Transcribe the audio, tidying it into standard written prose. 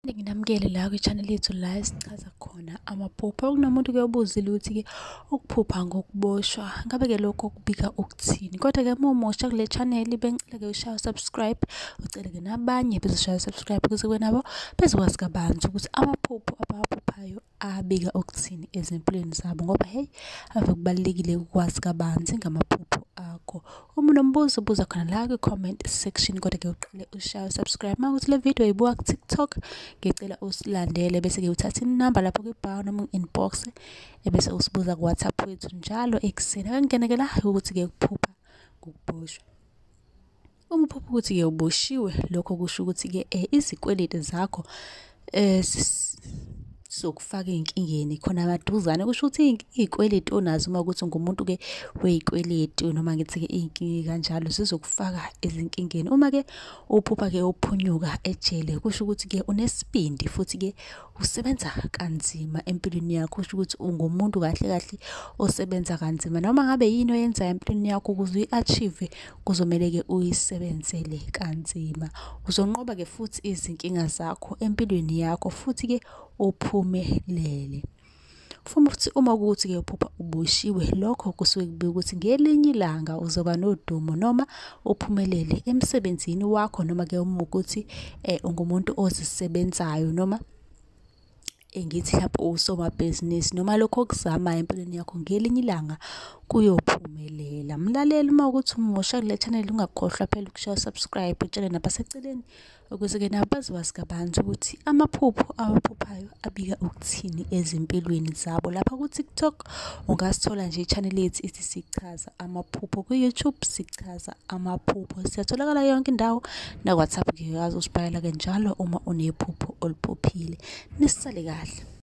Nginamukele la kwi-channel yethu la esichaza khona amaphupho. Kunomuntu-ke obuzile ukuthi-ke ukuphupha ngokuboshwa ngabe-ke lokho kubika ukuthini. Kodwa-ke uma umusha kule channel bengicela-ke ushaye u-subscribe, ucele-ke nabanye bezoshaya u-subscribe ukuze nabo bezokwazi kabanzi ukuthi amaphupho abawaphuphayo abika ukuthini ezimpilweni zabo, ngoba hey, ave kubalulekile ukwazi kabanzi ngamaphupho akho. Uma unombuzo buza khona la kwi-comment section, kodwa-ke uqale ushaye u-subscribe. Uma kuthi le video uyibuka ku-TikTok, ngicela usilandele bese-ke uthatha inamba lapho kwi-bio noma u-inbox ebese usibuza ku-WhatsApp wethu njalo ekuseni. Ake ngingene-ke la ukuthi-ke ukuphupha ngokuboshwa. Uma uphupha ukuthi-ke uboshiwe, lokho kusho ukuthi-ke izikweletu zakho zokufaka ey'nkingeni khona maduzane. Kusho ukuthi iy'kweletu onazo, uma kuwukuthi ungumuntu-ke wey'kweletu noma ngithi-ke iy'nkinga ey'kanjalo zizokufaka ezinkingeni. Uma-ke uphupha-ke uphunyuka ejele, kusho ukuthi-ke unesibindi futhi-ke usebenza kanzima empilweni yakho. Kusho ukuthi ungumuntu kahle kahle osebenza kanzima, noma ngabe yini oyenzayo empilweni yakho ukuze uyi-achieve kuzomele-ke uyisebenzele kanzima. Uzonqoba-ke futhi izinkinga zakho empilweni yakho futhi-ke uphumelele. Futhi uma kuwukuthi-ke uphupha uboshiwe, lokho kusuke kubika ukuthi ngelinye ilanga uzoba nodumo noma uphumelele emsebenzini wakho, noma-ke uma ukuthi ungumuntu ozisebenzayo, noma ngithi mhlampe usomabhizinisi, noma lokho okuzamayo empilweni yakho ngelinye ilanga kuyophumelela. Mlaleli, uma kuwukuthi umusha kule channel ungakhohlwa phela ukushaya subscribe, utshele nabaseceleni ukuze-ke nabo bazokwazi kabanzi ukuthi amaphupho awaphuphayo abika ukuthini ezimpilweni zabo. Lapha ku-TikTok ungasithola nje i-channel yethu ithi Sichaza Amaphupho, ku-YouTube Sichaza Amaphupho, siyatholakala yonke indawo, na-WhatsApp ngiyakwazi usibhalela-ke njalo uma unephupho oliphuphile. Nisale kahle.